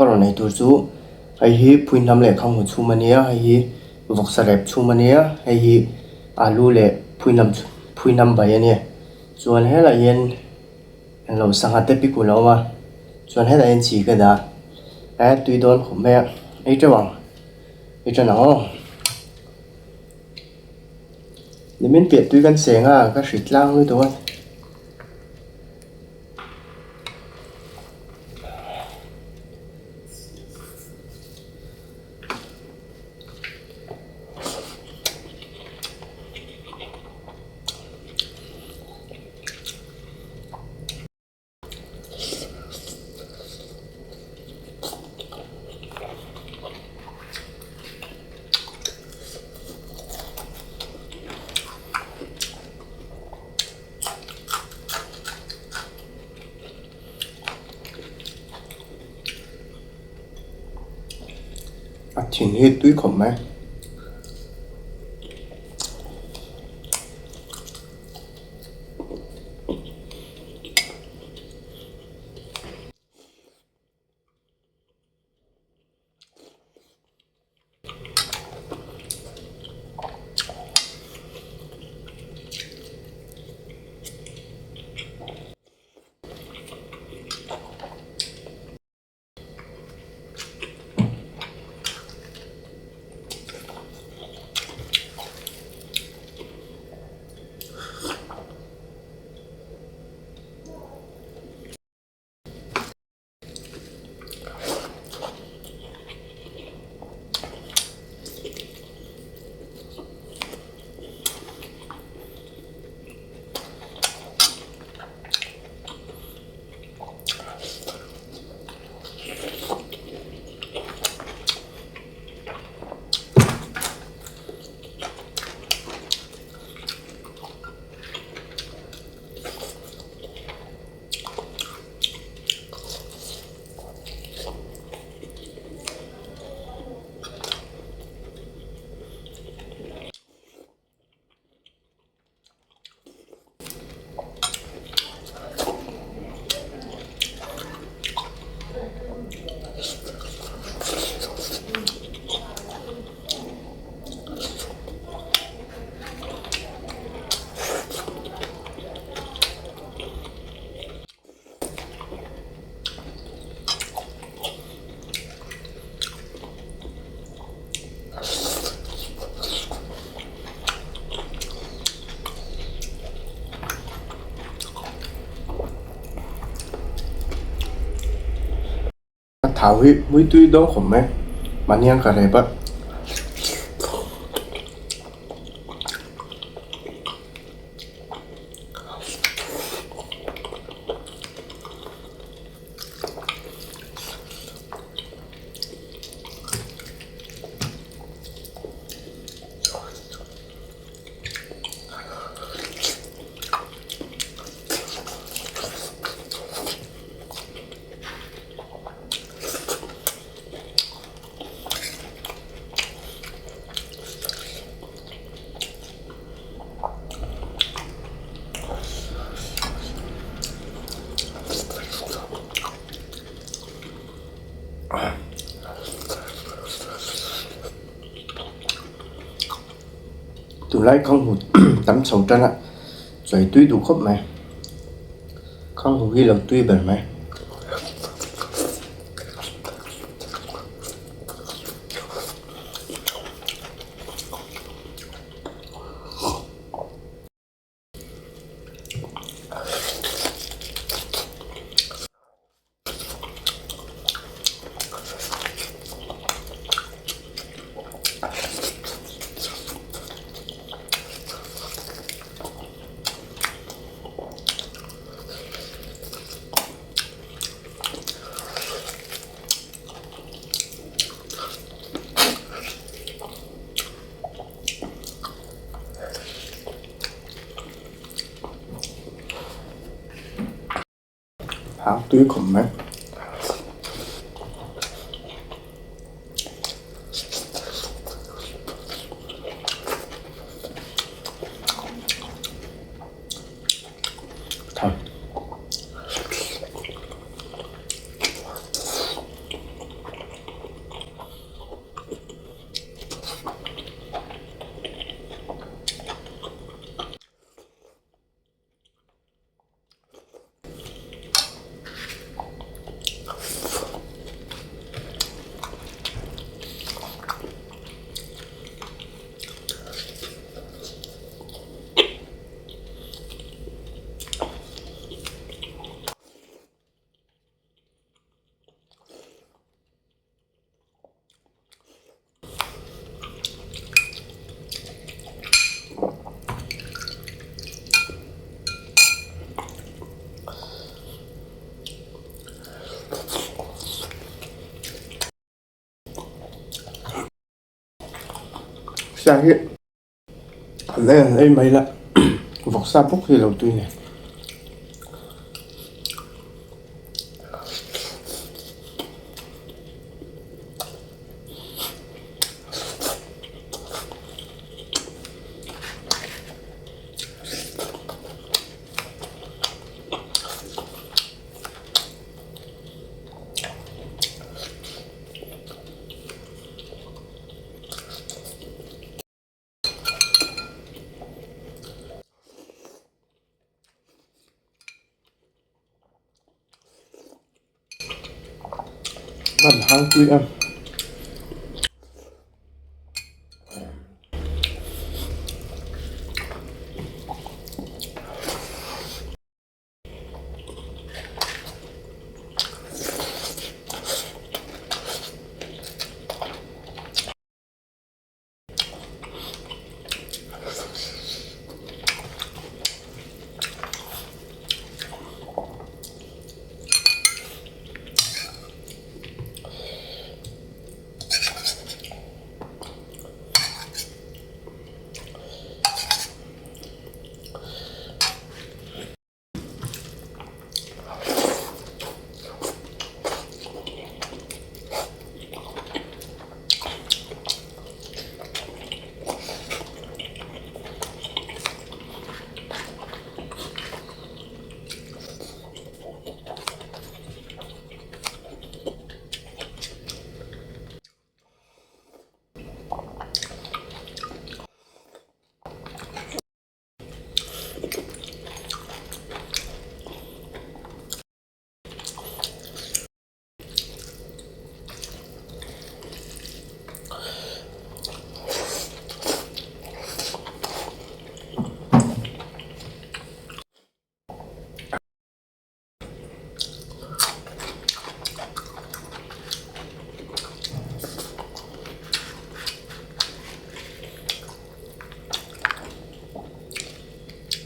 Ka rawn ei tur chu hei hi phuihnam leh khanghu chhum a nia hei hi vawksa rep chhum a nia hei hi alu leh phuihnam phuihnam bai a nia chuan helaiah hian englo sangha te pikul a awm a chuan helaiah hian chi ka dah a eh tui dawn khawp mai a ei teuh ang ei tan ang aw nimin piah tui kan cheng a ka hri tlang lutuk a. A thin hi tui khawp mai. A thau hi mui tui dawn khawp mai mahni hian ka rep a. Tunlai khanghu tam chho tan a chawi tui duh khawp mai. Khanghu hi lo tui ber mai. Hang tui khawp mai. Thau. Sa hi an ei an ei mai la vawksa bawk hi lo tui nen. Kan hang tui em.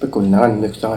Pekun an mix a.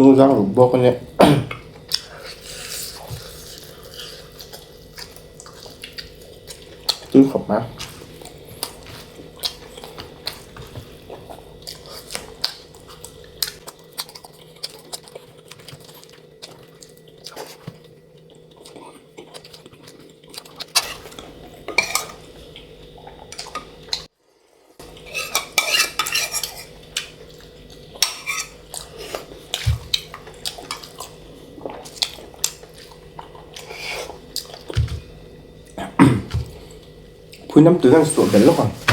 Hnung zang ruk bawk a nia. Tui khawp mai. Phuihnam tui hian suah belh lawk ang.